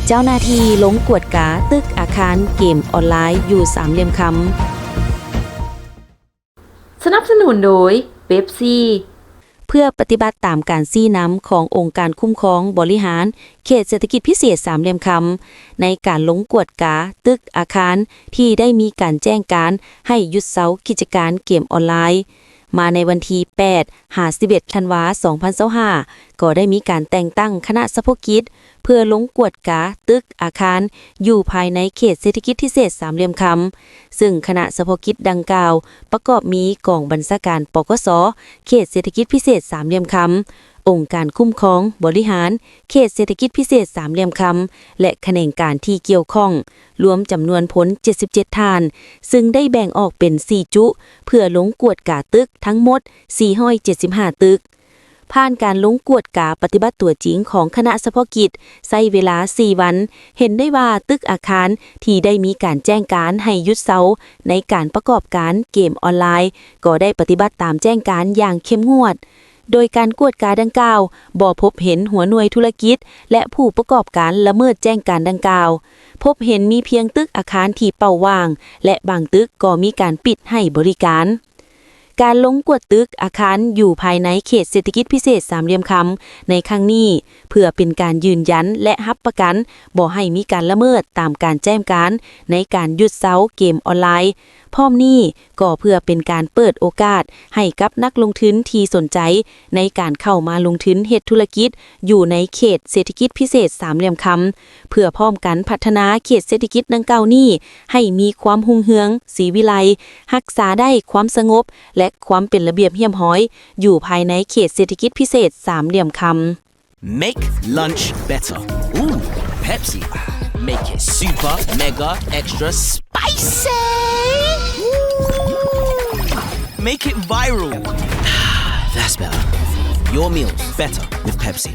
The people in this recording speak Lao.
ເຈົ້າໜ້າທີ່ລົງກວດກາຕຶກອາຄານເກມອອນລາຍຢູ່ສາມຫຼ່ຽມຄຳ. ສະໜັບສະໜູນໂດຍ ເປັບຊີ. ເພື່ອປະຕິບັດຕາມການຊີ້ນຳຂອງອົງການຄຸ້ມຄອງບໍລິຫານເຂດເສດຖະກິດພິເສດສາມຫຼ່ຽມຄຳ ໃນການລົງກວດກາຕຶກອາຄານທີ່ໄດ້ມີການແຈ້ງການໃຫ້ຢຸດເຊົາກິດຈະການເກມອອນລາຍ ມາໃນວັນທີແປດຫາສິບເອັດທັນວາສອງພັນຊາວຫ້າ ກໍໄດ້ມີການແຕ່ງຕັ້ງຄະນະສະເພາະກິດ ເພື່ອລົງກວດກາຕຶກອາຄານຢູ່ພາຍໃນເຂດເສດຖະກິດພິເສດສາມຫຼ່ຽມຄຳ, ເຊິ່ງຄະນະສະເພາະກິດດັ່ງກ່າວປະກອບມີກອງບັນຊາການ ປກສ, ເຂດເສດຖະກິດພິເສດສາມຫຼ່ຽມຄຳ, ອົງການຄຸ້ມຄອງບໍລິຫານເຂດເສດຖະກິດພິເສດສາມຫຼ່ຽມຄຳ ແລະ ຂະແໜງການທີ່ກ່ຽວຂ້ອງ, ລວມຈຳນວນພົນເຈັດສິບເຈັດທ່ານ, ເຊິ່ງໄດ້ແບ່ງອອກເປັນສີ່ຈຸ ເພື່ອລົງກວດກາຕຶກທັງໝົດສີ່ຮ້ອຍເຈັດສິບຫ້າຕຶກ. ຜ່ານການລົງກວດກາປະຕິບັດຕົວຈິງຂອງຄະນະສະເພາະກິດໃຊ້ເວລາສີ່ວັນ, ເຫັນໄດ້ວ່າຕຶກອາຄານທີ່ໄດ້ມີການແຈ້ງການໃຫ້ຢຸດເຊົາໃນການປະກອບການເກມອອນລາຍ ກໍໄດ້ປະຕິບັດຕາມແຈ້ງການຢ່າງເຂັ້ມງວດ, ໂດຍການກວດກາດັ່ງກ່າວບໍ່ພົບເຫັນຫົວໜ່ວຍທຸລະກິດ ແລະ ຜູ້ປະກອບການລະເມີດແຈ້ງການດັ່ງກ່າວ, ພົບເຫັນມີພຽງຕຶກອາຄານທີ່ເປົ່າຫວ່າງ ແລະ ບາງຕຶກກໍມີການປິດໃຫ້ບໍລິການ. ການລົງກວດຕຶກອາຄານຢູ່ພາຍໃນເຂດເສດຖະກິດພິເສດສາມຫຼ່ຽມຄຳໃນຄັ້ງນີ້ ເພື່ອເປັນການຢືນຢັນ ແລະ ຮັບປະກັນບໍ່ໃຫ້ມີການລະເມີດຕາມການແຈ້ງການໃນການຢຸດເຊົາເກມອອນລາຍ. ພ້ອມນີ້ກໍເພື່ອເປັນການເປີດໂອກາດໃຫ້ກັບນັກລົງທຶນທີ່ສົນໃຈໃນການເຂົ້າມາລົງທຶນເຮັດທຸລະກິດຢູ່ໃນເຂດເສດຖະກິດພິເສດສາມຫຼ່ຽມຄຳ, ເພື່ອພ້ອມກັນພັດທະນາເຂດເສດຖະກິດດັ່ງກ່າວນີ້ ໃຫ້ມີຄວາມຮຸ່ງເຮືອງ, ສີວິໄລ, ຮັກສາໄດ້ຄວາມສະຫງົບ ແລະ ຄວາມເປັນລະບຽບຮຽບຮ້ອຍ ຢູ່ພາຍໃນເຂດເສດຖະກິດພິເສດສາມຫຼ່ຽມຄຳ. Make lunch better. Ooh, Pepsi. Make it super, mega, extra spicy. Ooh. Make it viral. That's better. Your meals better with Pepsi.